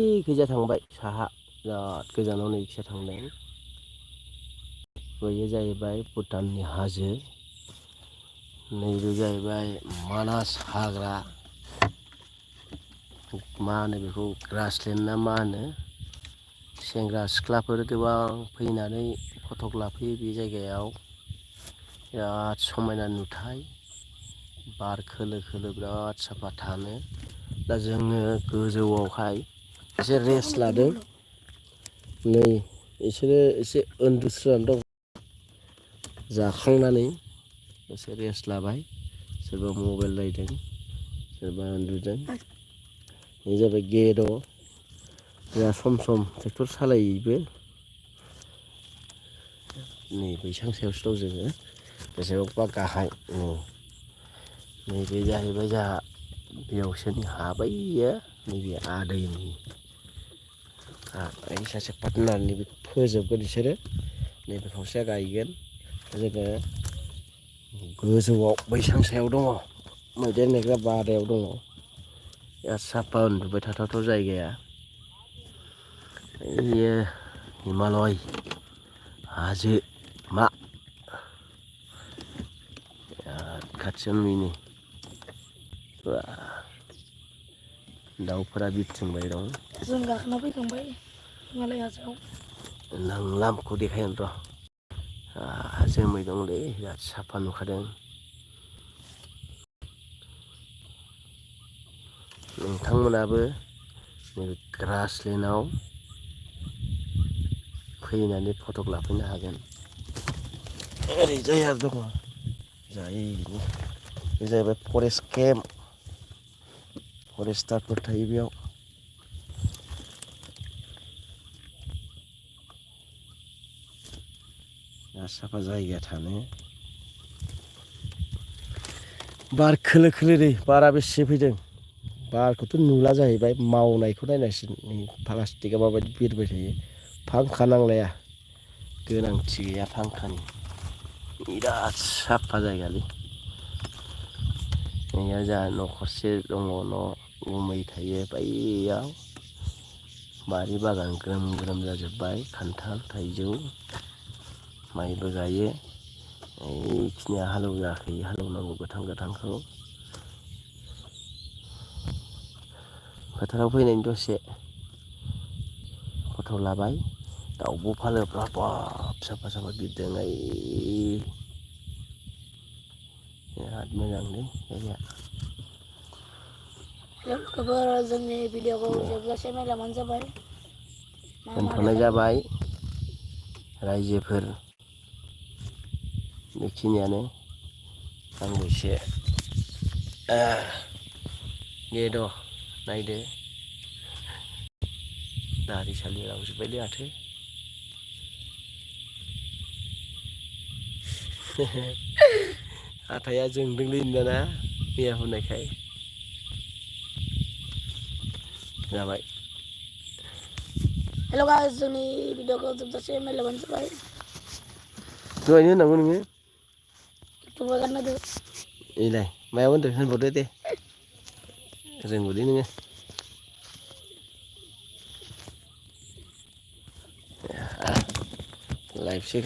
गोजा थांबाय साहा बिराद गोजानाव नैखिया थांदों बैयो जाहैबाय भुटाननि हाजो नैबे जाहैबाय मानास हाग्रा मा होनो बेखौ ग्रासलेण्ड ना मा होनो सेंग्रा सिख्लाफोर गोबां फैनानै फटक लाफैयो बे जायगायाव बिराद समायना नुथाय बार खोलो खोलो बिराद साफा थानो दा जोङो गोजौआवहाय एसे रेस्ट लादों नै बिसोरो एसे उन्दुस्राना दं जाखांनानै एसे रेस्ट लाबाय सोरबा मबाइल नायदों सोरबा उन्दुदों बे जाबाय गेट' जोंहा सम सम ट्रेक्टर सालायोबो नै बैसां सायावसो दं जोङो बेसेबांबा गाहाय नैबे जाहैबाय जोंहा बेयावसोनि हा बैयो नैबे आदैनि ओइ सासे पार्टनारनि फोजोबगोन बिसोरो नैबे खावसेया गायगोन जोङो गोजौआव बैसां सायाव दङ मैदेर नेग्रा बादायाव दङ बिराद साफा उन्दुबाय थाथावथाव जायगाया बेयो हिमालय हाजो मा बिराद खाथियावनो नुयो नै दाउफोरा बिरथिंबाय दं जों गाखोना फैखांबाय हिमालय हाजोआव नों लामाखौ देखायगोन र' जोमै दंलै बिराद साफा नुखादों नोंथांमोनाबो नैबे ग्रासलेण्डआव फैनानै फटक लाफैनो हागोन ओरैजाय आरो दङ जायो बे जाहैबाय फरेस्ट केम्प फरेस्टारफोर थायो बेयाव बिराद साफा जायगा थानो बार खोलो खोलो दै बारा बेसे फैदों बारखौथ' नुला जाहैबाय मावनायखौ नायनांसिगोन प्लास्टिकआ माबायदि बिरबाय थायो फांखा नांलाया गोनांथि गैया फांखानि बिराद साफा जायगालै नैया जोंहा न'खरसे दङ न' गुमै थायो बैयाव बारि बागान ग्रोम ग्रोम जाजोब्बाय खान्थाल थाइजौ माइबो गायो बेखिनिया हालेवजायाखै हालेवनांगौ गोथां गोथांखौ फोथाराव फैनायनि दसे फट' लाबाय दाउब' फालोफ्रा बाब साफा साफा बिरदों ओइ बिराद मोजांलै जायगाया लोगोफोर जोंनि भिडिअखौ जोबजासे नायलांबानो जाबाय मा मा दोनथ'नाय देखायदों जाबाय रायजोफोर बेखिनियानो आंबो एसे नेद' नायदो दारि सालि लावजोब्बायलै माथो हाथाया जोंदोंलै दाना मैया होननायखाय जाबाय हेल' गाइस जोंनि भिडिअखौ जोबजासे नायलांबानो जाबाय दहायनो होननांगौ नोङो इउटुबाव गारना होदो एलाय मायाव होनदों होनबावदो दे रोंगौलै नोङो लाइभ सेखाय